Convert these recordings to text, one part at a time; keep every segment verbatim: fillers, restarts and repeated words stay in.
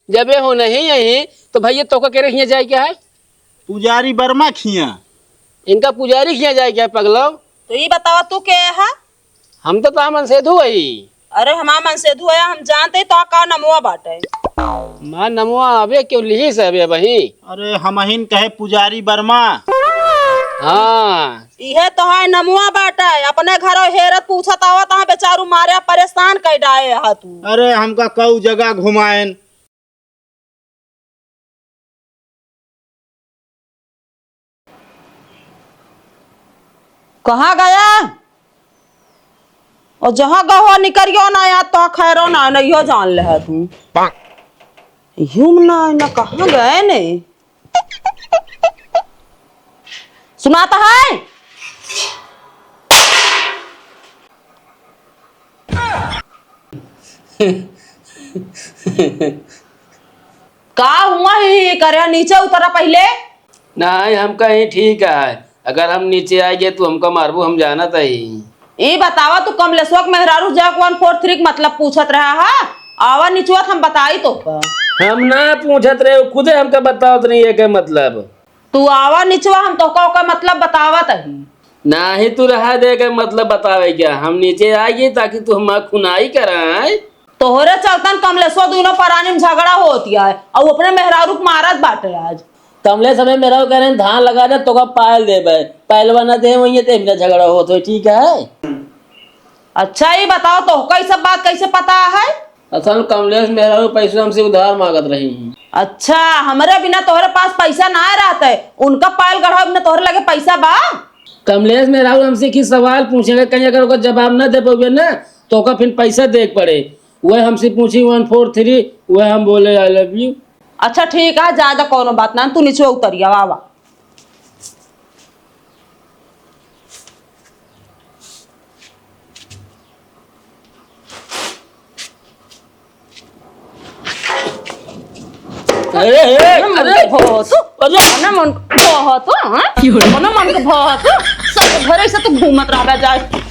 जब ये हो नहीं यही, तो भैया तोका केरे हियाँ जाए के है? पुजारी वर्मा खियाँ। इनका पुजारी खियाँ जाए के है पगलो? तो ई बतावा तू के है? हम तो तोहार मनसेधु हई। अरे हमार मनसेधु है, हम जानते ही तोहार का नमवा बाटे। हमार नमवा अबे क्यों लिही से अबे वही? अरे हमहिन कहे पुजारी वर्मा। हाँ। इहे तोहार नमवा बाटे, अपने घरो हेरत पूछत आवत हाँ बेचारू मारे परेशान कर डाए हा तू। अरे हमका कऊ जगह घुमाएन। कहाँ गया? और जहाँ गहो निकरियो ना, याद तो खैरो ना, नहीं हो जान ले है तू। यूं ना, ना कहाँ गए ने? सुनाता है? का हुआ ही करे, नीचे उतरा पहिले। नहीं, हम कहीं ठीक है, अगर हम नीचे आ गए तो हमका मारबू, हम जानत ही। ई बतावा तू कमलेशवा के मेहरारू जैक वन फोर थ्री के मतलब पूछत रहा हा? आवा निचवा हम बताई तोहका। हम ना पूछत रहे, खुदे हमका बतावत नहीं है के मतलब। तू आवा निचवा, हम तोहका ओकर मतलब बतावत ही। नाही तू रहा दे के मतलब बतावे क्या, हम नीचे आ गए ताकि तू हमार खुनाई कराए। तोहरे चलतन कमलेशवा दोनों परानी में झगड़ा होत है और अपने मेहरारू के मारत बाटे आज। कमलेश हमें मेहरारू कह रहे हैं धान लगा दे तोका पायल देबे, पायलवा ना दे वही ते बिना झगड़ा होत हो, ठीक है? अच्छा, ई बताओ, तोहका ई सब बात कैसे पता है? असल कमलेश मेहरारू पैसा हमसे उधार मांगत रही। अच्छा, हमरे बिना तोहरे पास पैसा ना रहते, उनका पायल गढ़ावे बिना तोहरे लगे पैसा बा? कमलेश मेहरारू हमसे की सवाल पूछेंगे, कहीं अगर ओकर जवाब ना दे पउबे ना, तो ओकर फिर पैसा दे के पड़े। वह हमसे पूछी वन फोर थ्री, वह हम बोले, "I love you।" अच्छा, ठीक है, ज्यादा कोनो बात ना, तू नीचे उतरिया, आवा। अरे, ए, अरे, अरे। बहुत, अरे। मने मन बहुत, हाँ? क्यों रे? मने मन के बहुत, सब घरे से तू घूमत रहा जाए।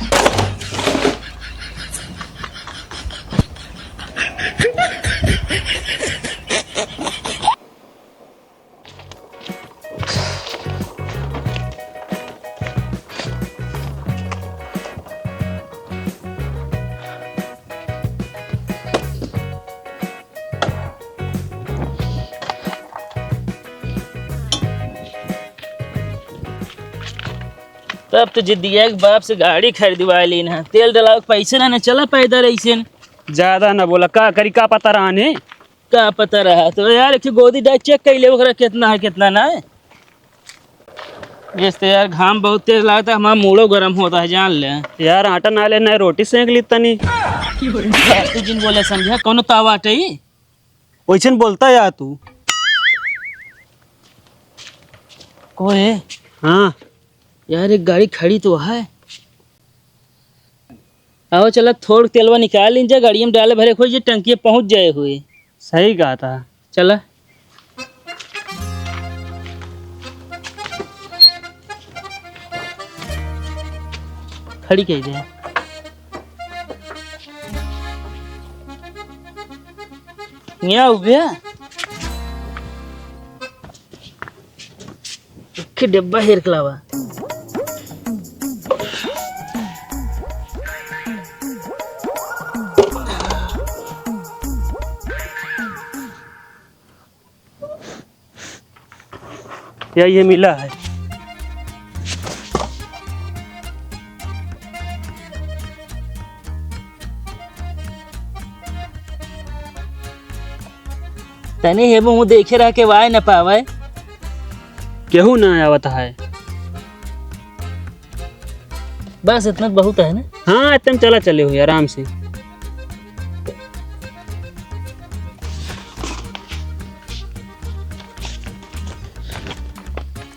तब तो जिद्दिया के बाप से गाड़ी खरीदवा ली ना, तेल डलावे के पैसे ना, ना चला पैदल ऐसे न। ज्यादा ना बोला, का करी, का पता रहने? का पता रहा तो यार, एक ठे गोदी डाइट चेक कर ले, ओकरा कितना है, कितना ना है। इस तो यार, घाम बहुत तेज लागता है, हमारा मूड़ो गरम होता है, जान ले। यार, आटा ना ले, ना रोटी सेंक ली तनी। यार, तू जिन बोले समझा, कौनो ताव आटे ही? वैसन बोलता यार तू। कोई? हाँ। यार, एक गाड़ी खड़ी तो है। आओ चला, थोड़ तेलवा निकाल लीन जा, गाड़िया में डाले भरे खोज, टंकिया पहुँच जाए हुए। सही कहा था। चला। खड़ी कही दे। यहाँ उबे। एक डब्बा हेर के लावा। या ये मिला है। तनी हे मुँह देखे रह के वाय न पावे। केहू ना आवत है। बस इतना बहुत है ना? हाँ, इतना चला चले हुई आराम से।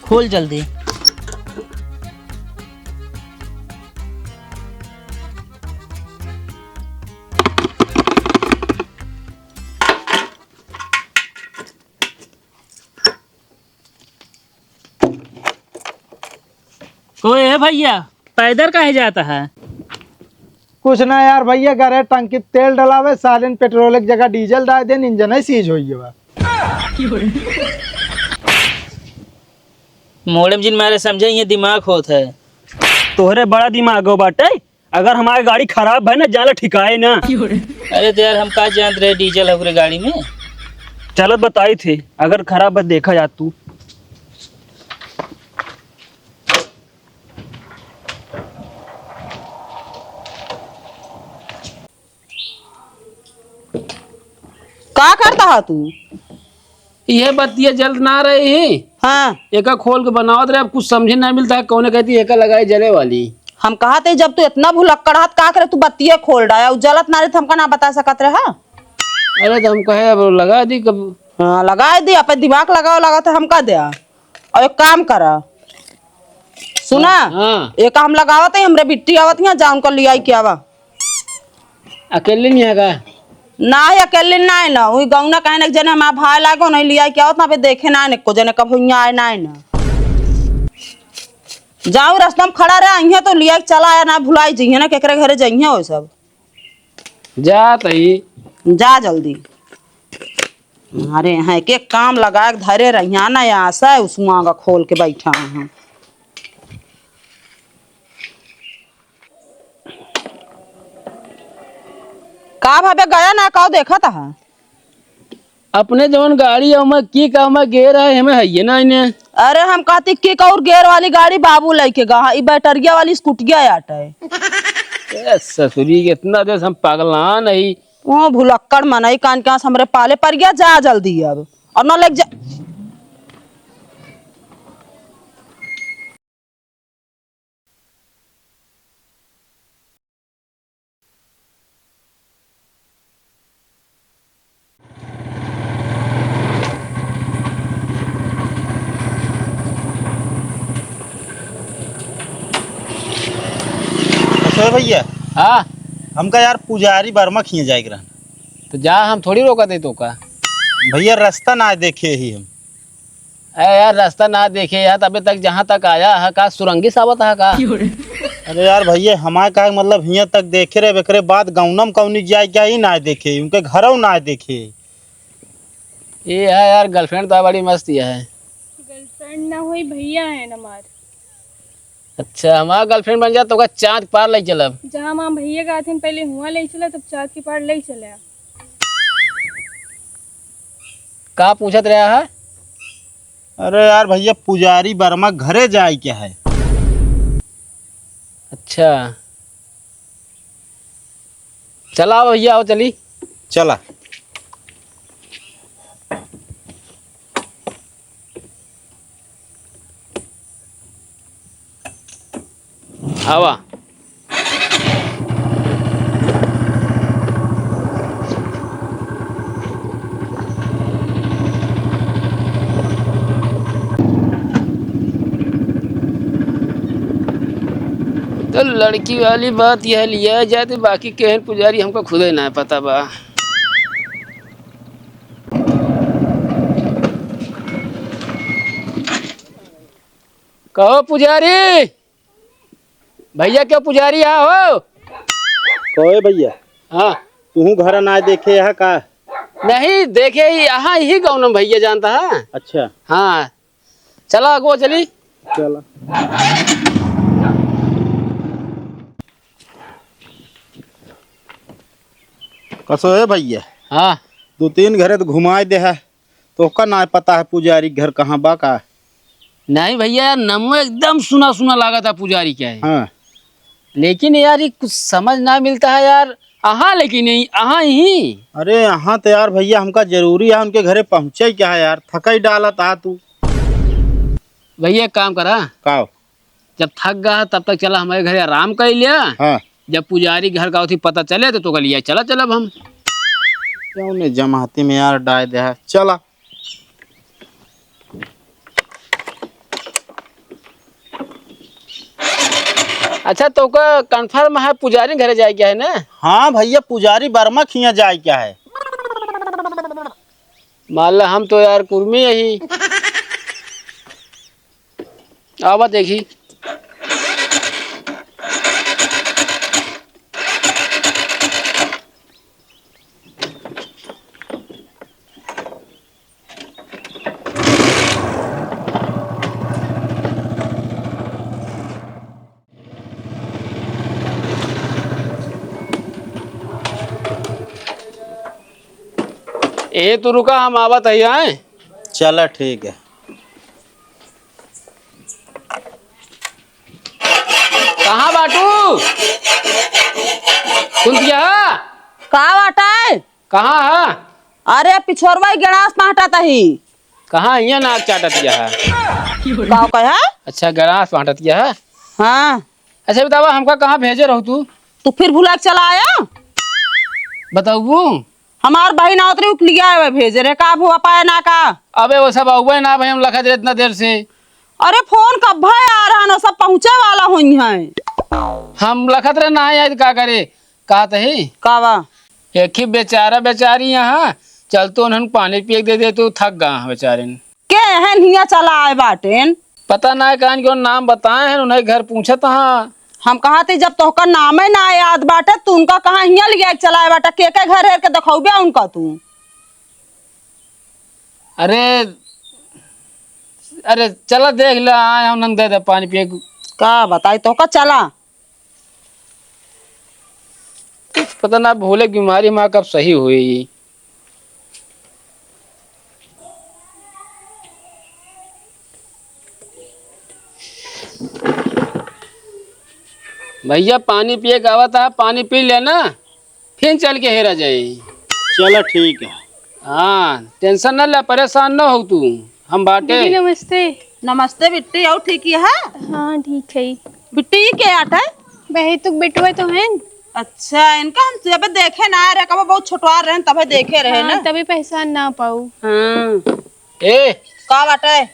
खोल जल्दी। कोई है भैया, पैदल काहे जाता है? कुछ ना यार भैया, घरे टंकी तेल डलावे, साले पेट्रोल की जगह डीजल डाल देन, इंजन ही सीज होई गवा। मोड़े जिन मारे समझे, ये दिमाग होत है। तोहरे बड़ा दिमाग हो बाटे। अगर हमारी गाड़ी खराब है ना, जाला ठिकाए ना। अरे तो यार, हम का जानत रहे डीजल है ओकरे गाड़ी में। चलत बताई थे, अगर खराब है देखा जा तू। का करता हा तू? इहे बतिया जलत ना रही। हाँ। एका खोल के बनावत रहे, अब कुछ समझे ना मिलता है, कौने कहती एका लगाई जले वाली। हम कहत है, जब तू इतना भुलक्कड़ हा त का करे तू बतिये खोल डाया, उ जलत ना रही त हमका ना बता सकत रहे, हाँ? अरे तो हम कहे अब लगा दी कब। हाँ, लगा दी, अपन दिमाग लगाओ, लगा तो हमका दे। और एक काम करा, सुना, हाँ। एका हम लगावत है, हमरे बिट्टी आवत है, जा उनका लियाई के आवा। अकेले नहीं है का? नाही, अकेले नाही ना, वही गौना कहने के जने हमारा भाई लागो नहीं लिया क्या होता, अबे देखे ना ने को जने कब हुइया आए ना ना। जाऊ रास्ता में खड़ा रहे, अइहे तो लिया के चला आया ना, भुलाई जइहे ना केकरे घरे जइहे वो सब। जा तई। जा जल्दी। अरे हाँ, एक एक काम लगा के धरे रहिया ना, आशा है उस मांगा खोल के बैठा है। का भावे गया ना, का देखत हा? अपने जवन गाड़ी है, ओमे किक, ओमे गेयर है, हमें हइये ना इने। अरे हम कहती किक और गेयर वाली गाड़ी बाबू लेके गा, ई बैटरिया वाली स्कूटिया आटे। ए ससुरी, इतना देश हम पगला नहीं। वो भुलक्कड़ मनई कान के आस हमरे पाले पर गया, जा जल्दी अब। और ना लेके जा। अच्छा भैया। हाँ। हमका यार पुजारी वर्मा खियाँ जाए के रहन। तो जा, हम थोड़ी रोका दे तो का। भैया रास्ता ना देखे ही हम। अरे यार, रास्ता ना देखे यार, अबे तक जहाँ तक आया है का, सुरंगी सावत है का? अरे यार भैया, हमारे का मतलब हियाँ तक देखे रहे, एकरे बाद गौनम कौनी जाए क्या ही ना देखे, उनके घरों ना देखे। ये है यार, गर्लफ्रेंड तो बड़ी मस्त ये है। गर्लफ्रेंड ना होई, भैया है हमार। अच्छा, हमार गर्लफ्रेंड बन जा तो का चाँद पार ले चलब। जहाँ माँ भैया का आथिन पहले हुआँ ले चला, तब चाँद के पार ले चले। का पूछत रहा है? अरे यार भैया, पुजारी वर्मा घरे जाए क्या है? अच्छा, चला भैया, आओ चली। चला। आवा। तो लड़की वाली बात यह लिया जाए तो बाकी केहन पुजारी हमको खुदे ना पता बा। कहो पुजारी, भैया के पुजारी आ हो। कहो भैया। हाँ। तुहूँ घर ना देखे यहाँ का? नहीं देखे ही, यहाँ ही गौनम भैया जानता है। अच्छा। हाँ, चला अगुआ चली। चला। कसो है भैया? हाँ। दो तीन घरे तो घुमाए दे है। तोहका ना पता है पुजारी घर कहाँ बा का? नहीं भैया यार, नमो एकदम सुना सुना लागत है पुजारी क्या है। हाँ। लेकिन यार ये कुछ समझ ना मिलता है यार। अहाँ लेकिन नहीं, अहाँ ही। अरे अहाँ तो यार भैया हमका जरूरी है उनके घरे पहुँचे क्या है यार, थकाई डालत आ तू। भैया एक काम करा। का? जब थक गया तब तक चला हमारे घरे आराम कर लिया। हाँ। जब पुजारी घर का होती पता चले तो तोका लिया चला चलब हम। क्यों नहीं जमाती में यार डाय दे है। चला। अच्छा तोका confirm है पुजारी घरे जाए क्या है ना? हाँ भैया पुजारी वर्मा खिया जाए क्या है। मान ला हम तो यार कुर्मी यही। आवा देखी। ए, तू रुका, हम आवत हई, आए। चला, ठीक है। कहाँ बाटू? सुन दिया? का बाटै? कहाँ है? अरे, पिछोरवा ही गड़ास पाटत ही। कहाँ हियाँ नाक चाटत गया है? का कहे? अच्छा, गड़ास पाटत गया है? हाँ। अच्छा, बतावा, हमका कहाँ भेजे रहू तू? तू फिर भुला के चला आया? बताऊ? हमार बहिन आवत रही, उकलिया आवे भेजे रहे, का भुआ पाए ना का? अबे, वो सब आउबे ना भाई, हम लखत रहे इतना देर से। अरे, फोन कब है आ रहा ना, सब पहुँचे वाला होई हैं। हम लखत रहे ना आए, का करे? का तही? का बा? एक ही बेचारा बेचारी यहाँ, चल तो उन्हन पानी पिए के दे दे, तू थक गा बेचारिन। के एहन हियाँ चला आए बाटेन? पता ना कान के नाम बताए हैं, उन्हें घर पूछत हाँ। हम कहा थी, जब तोहका नामे ना याद बाटे, तू उनका कहाँ हियाँ लिया के चला आए बाटे? के के घर हेर के देखौबे उनका तू? अरे, अरे, चला देख ले, आए हम, उन्हन दे दे पानी पिए के। का बताई तोहका, चला। पता ना भोले की बीमारी हमार कब सही हुई। भैया, पानी पिए के आवत है, पानी पी लेना, फिर चल के हेरा जाई। चला, ठीक है। हाँ, tension न ले, परेशान न हो तू, हम बाटे। दीदी, नमस्ते। नमस्ते बिट्टी, और ठीक ही है? हाँ, ठीक है। बिट्टी, ये के आटे? बहे तो बिटुआ तो हैं। अच्छा, इनका हम जब देखे ना रहे, कब बहुत छोटवा रहे, तबे देखे रहे हाँ, ना। तभी पहचान ना पाऊ। हाँ। ए, का बाटे?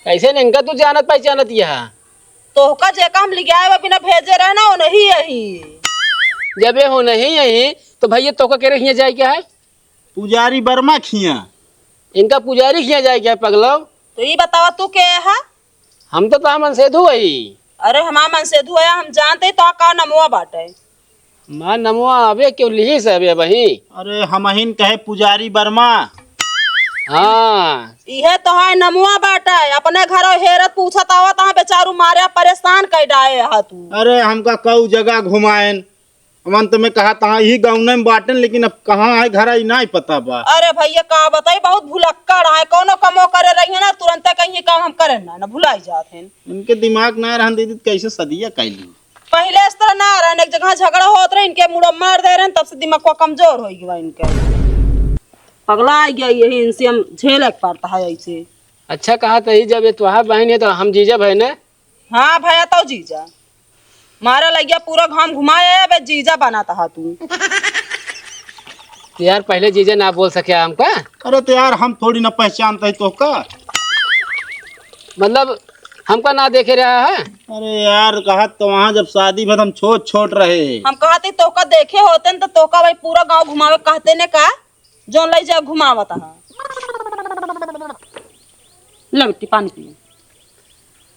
कैसे न इनका तू जानत पहचानत यह? तोहका जेका हम लिगाए बा बिना भेजे रहे ना, ओनही यही। जब ये हो नहीं यही, तो भैया तोहका केरे हियाँ जाए क्या है? पुजारी वर्मा खिया। इनका पुजारी खिया जाए क्या है, पगलो? तो ई बतावा तू के है? हम तो तोहार मनसेधु हई। अरे हमार मनसेधु है, हम जानते ही तोहार का नमवा बाटे। हमार नमवा अबे क्यों लिही से अबे बही? अरे हमहिन कहे पुजारी वर्मा। हाँ। इहे तोहार नमवा बाटे, अपने घरो हेरत पूछत आवत हाँ बेचारू मारे परेशान कइ डाए हा तू। अरे हमका कऊ जगह घुमाएन, हम अंत में कहा तहाँ यही गाँव में बाटेन, लेकिन अब कहाँ है घर आई नाहीं पता बा। अरे भैया का बताई, बहुत भुलक्कड़ है, कौनो कमो करे रही है ना, तुरंते कहीं काम हम करे ना, ना भुलाई जात हैं। इनके दिमाग ना रहन दीदी, कैसे सदिया कैली। पहिले इस तरह ना रहन, एक जगह झगड़ा होत रहे, इनके मुड़ो मार दे रहे, तब से दिमाग को कमजोर हो गया इनके। पगला आ गया यही, इनसे हम झेले के पड़ता है ऐसे। अच्छा कहा तही, जब ये तुहार बहन है तो हम जीजा भए ने। हाँ भैया, तो जीजा मारा लगिया पूरा घाम घुमाए, अबे जीजा बनाता हा तू। यार, पहले जीजा ना बोल सके हमका। अरे तो यार, हम थोड़ी ना पहचानते ही तोहका। मतलब, हमका ना देखे रहा है? अरे यार, कहा तो वहाँ जब शादी भर हम छोट छोट रहे। हम कहा थे तोहका देखे होते न तो तोहका भाई पूरा गाँव घुमावे कहते ने का? जौन लई जा घुमावत हा। ले बिट्टी पानी पी।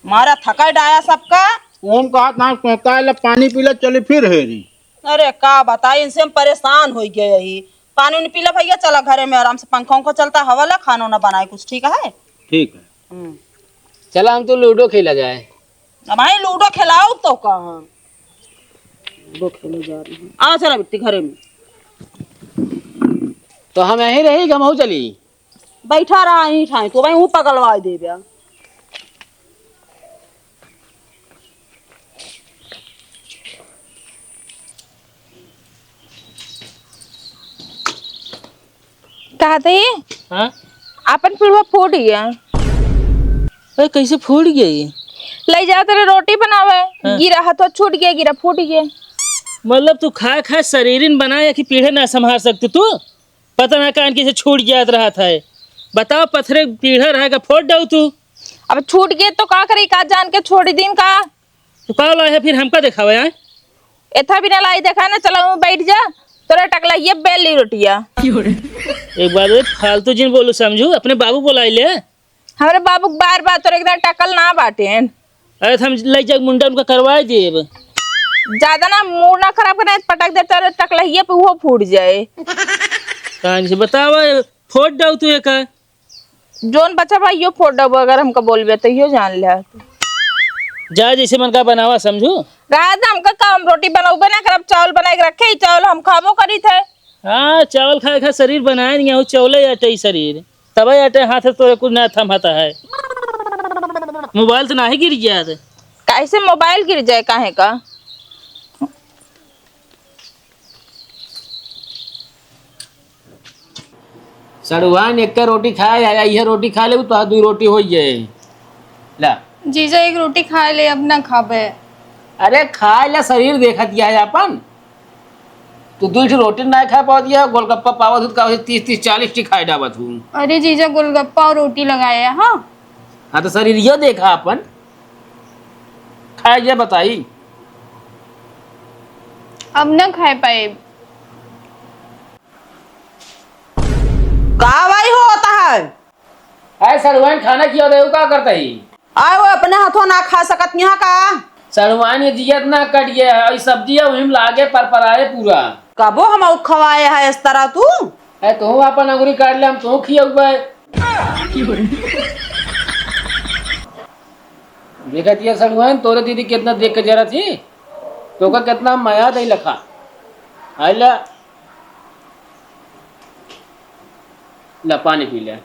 मारा थका डाया सबका। ओम कहा था सोता है, ले पानी पी ले, चली फिर हेरी। अरे का बताई, इनसे हम परेशान हो गए ही। पानी उनी पी ले भैया, चला घरे में आराम से, पंखा उंखा चलता, हवा ला, खाना उना बनाए कुछ, ठीक है? ठीक है। हम्म। चला हम तो लूडो खेला जाए। अब भाई लूडो खेलाओ तो कहाँ? लूडो खेले जा रही हूँ। आ चला बिट्टी घरे में। तो हम यहीं रही, हम हो चली। बैठा रहा यहीं ठाई, तो भाई हूँ पगलवाए देबे। कहत ही, हाँ? आपन पिड़वा फूट गया। अरे, कैसे फूट गया ये? लई जात रहे रोटी बनावे, हाँ। गिरा हथवा छूट गया, गिरा फूट गया। मतलब, तू खाए खाए शरीरिन बनाए कि पीढ़े ना संभाल सकते तू? पता ना कान कैसे छूट जात रहत है। बताओ, पत्थरे पीढ़ा रहे का फोड़ डाऊ तू? अब छूट गया तो का करी, का जान के छोड़ दीन का? तो का ला है फिर हमका देखावे, आए? एथा बिना लाई देखा ना, चला बैठ जा, तोरा टकलहिया बेल ली रोटिया। एक बार रे, फालतू जिन बोलू समझू, अपने बाबू बोलाई ले। हमरे बाबू के बार बार तोरे एकदम टकल ना बाटेन। अरे, तो हम लई जाके मुंडा उनका करवाई देब। ज्यादा ना मूड ना खराब करना, पटक दे तोरे टकलहिया पे उहो फूट जाए। कहानी से बतावा, फोड़ डाऊ तू एका। जोन बचा भाई, यो फोड़ डाऊ, अगर हमका बोलबे तो यो जान ले। जा, जैसे मन का बनावा, समझू। रहा दे, हमका काम, रोटी बनौबे ना करब, चावल बनाए के रखे ही, चावल हम खाबो करी थे। हाँ, चावल खाए खा शरीर बनाए नहीं हो, चावले आटे ही शरीर। तबे आटे हाथ से तोरे कुछ ना थमाता है। मोबाइल तो नाही गिर गया थे। कैसे मोबाइल गिर जाए काहे का? सड़ुआइन, एक रोटी खाए आया, यह रोटी खा ले तो दुई रोटी हो जाए। ला। जीजा, एक रोटी खाए ले, अब ना खाबे। अरे खाए ला, शरीर देखत या है अपन। तू दुई ठो रोटी ना खा पावत या, गोलगप्पा पावत हूँ, का तीस तीस चालीस ठी खाए डाबत हूँ। अरे जीजा, गोलगप्पा और रोटी लगाए हैं, हाँ। हाँ तो शरीर यो देखा अपन, खाए जा बताई। अब ना खाए पाए। का भाई होता है? अरे सड़ुआइन, खाना खिया दे, का करता ही? आए वो अपने हाथों ना खा सकत यहाँ का? सड़ुआइन, ये जियत ना कट गया है, और सब्जी है वही में लागे पर पराए पूरा। कबो हम आउ खवाए है इस तरह तू? अरे तू अपन अंगुरी काट ले, हम तू खिया हुआ है। देखा दिया सड़ुआइन, तोरे दीदी कितना देख के जरा थी, तो का कितना मया दे लखा। आइला, ला पानी पी ले।